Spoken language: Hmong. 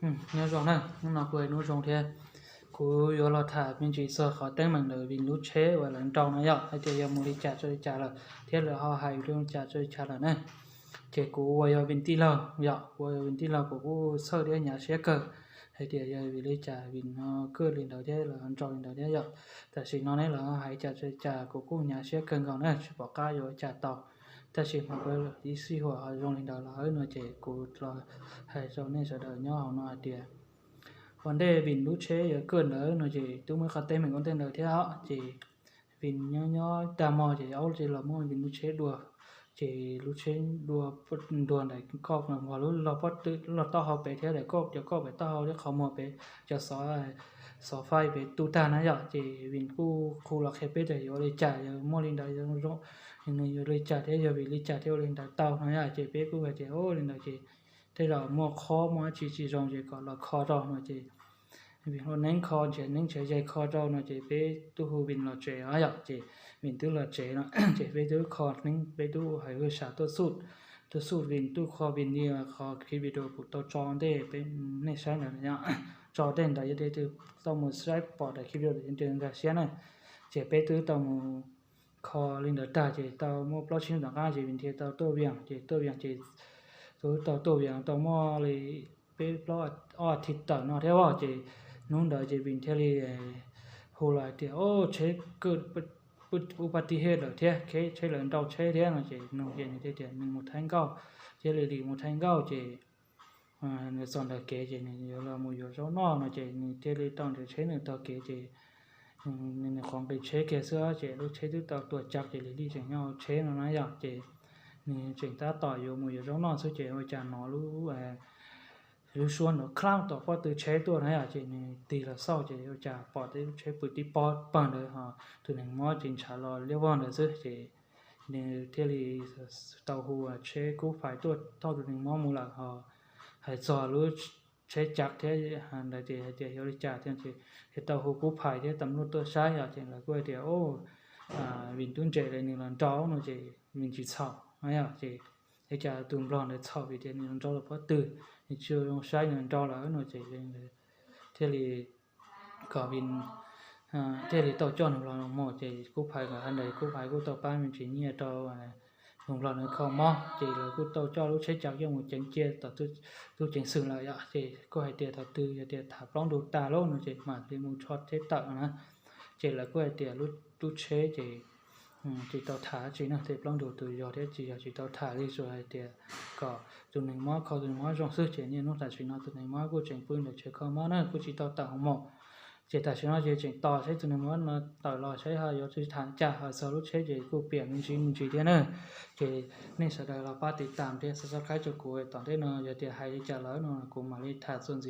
Nyob zoo na, hnub no kuj yog hnub zoo thiab. Kuv yuav los tham me ntsis txog qhov teeb meem ntawm Vin lub tsheb uas lawv nrau no yom, hais tias yog mus li cas rau li cas lawm thiab lawv ho hais li cas rau li cas lawm na. Ces kuv uas yog Vin tij laug yom, kuv uas yog Vin tij laug kuv kuj txhawj thiab hnyav siab kawg hais tias yog vim li cas Vin ho kaj li ntawd thiab lawv nrau li ntawd thiab yom. Tam sim no neb los hais cas rau li cas kuv kuj hnyav siab kawg nkaus na, tsis pom qab yuav ua cas tau. Tab sis mas kuv ib sij huam ho zoo li ntawd los no ces kuv los hais rau nej sawv daws nyob hauv no hais tias ua ntej Vin lub tsheb yuav kaj ntawd no ces twb muaj ib qhov teeb meem ua ntej ntawd thiab os. Ces Vin nyob nyob tag hmo ces aub ces los muab Vin lub tsheb dua, ces lub tsheb dua ntuag ntawm koj muag lub log pob tw log taub hau pem thiab daim koj cov koj pem taub hau thiab qhov muag pem cov xov faij pem tu tag na yom. Ces Vin kuj hu los qhia peb tias yuav ua li cas yog muaj li ntawd, nws yuav li cas thiab yog vim li cas thiaj ua li ntawd tau no yom. Ces peb kuj hais tias ua li ntawd ces tej zaum muaj qhov muaj dab tsi tsis zoo ces kom los kho rau no ces Vin ua neeb kho ntshe neeb ntshe yai kho rau no ces peb twb hu Vin los tsev os yom. Ces Vin twb los tsev no ces peb twb kho neeb, peb twb hais hwj sam tuaj xub, tuaj xub Vin, tuaj kho Vin li qhov clip video kuv tau tso ntej peb nej saib ntawd yom. Tso tej ntawd yog tej tau mus saib pom daim clip video nkag siab na. Ces peb twb tau mus kho li ntawd tag ces tau muaj plaub tsib hnub tom qab ces Vin thiaj tau tuaj Vias, ces tuaj Vias ces twb tau tuaj Vias tau muaj li peb plaub ob athiv tawm no thiab os. Ces hnub ntawd ces Vin thiaj li hu los hais tias o, tsheb kaj, ua pa ti hej lawm thiab, tsheb lawv nrau tsheb thiab no ces nug ces nws thiaj tias nws mus thaij nkauj, thiaj li mus thaij nkauj ces nws txog ntawm kev ces nws yuav los mus yuav zaub noj no ces nws thiaj li tau nrhiav tsheb nws taug kev ces nws qhov nqis tsheb kiag xwb ces lub tsheb twb tau tuam cav ces li li tseem nyob hauv tsheb no na yom. Ces nws tseem tab tom yuav mus yuav zaub noj xwb ces ua cas hnov lub lub suab nrov khlab tom pob tw tsheb tuaj na yom. Ces nws tig los xauj ces ua cas pom tej lub tsheb pw tib pob pawg ntawd ho tus neeg mob ces ntshav los liab vog ntawd xwb ces nws thiaj li tau hu tsheb kub phais tuaj thauj tus neeg mob mus lawm ho hais txog lub tsheb cav thiab ntawd ces hais tias yog li cas thiab ces thiaj tau hu kub phais thiab tas luj tuaj saib yom. Ces lawv kuj hais tias o, Vin twb ntse li nws los nrau no ces Vin tsis txhaum no yom. Ces ua cas tus nplog ntawd txhaum vim tias nws los nrau lawm pob tw, nws tsis zoo saib nws los nrau lawm no ces thiaj li kom Vin thiaj li tau coj nws nplog los mus ces kub phais kom ha ntawd kub phais kuj tau pab me ntsis nyiaj rau tus nplog nws kho mob ces lawv kuj tau coj lub tsheb cav coj mus ceev cia tom tub ceev xwm lawm yom. Ces kuj hais tias thaum twg yog tias tham plaub ntug tag lawm no ces mam li mus tso tsheb tawm na. Ces lawv kuj hais tias lub tsheb ces tsis tau tham dab tsi na, tej plaub ntug tus yog thiab tsis yog tsis tau tham li, tsuas hais tias kom tus neeg mob kho tus neeg mob zoo xwb ces niaj hnub tam sim no tus neeg mob kuj tseem pw ntawm tsev kho mob na, kuj tsis tau tawm hoo maum. Ces tam sim no ces tseem tos saib tus neeg mob no tawm los saib ho yuav tham cas, ho txog lub tsheb ces kuj piam me ntsis me ntsis thiab na. Ces nej sawv daws los pab tiv tam thiab subscribe rau kuv, tom ntej no yog tias hais li cas lawm no kuv mam li tham txuas ntxiv.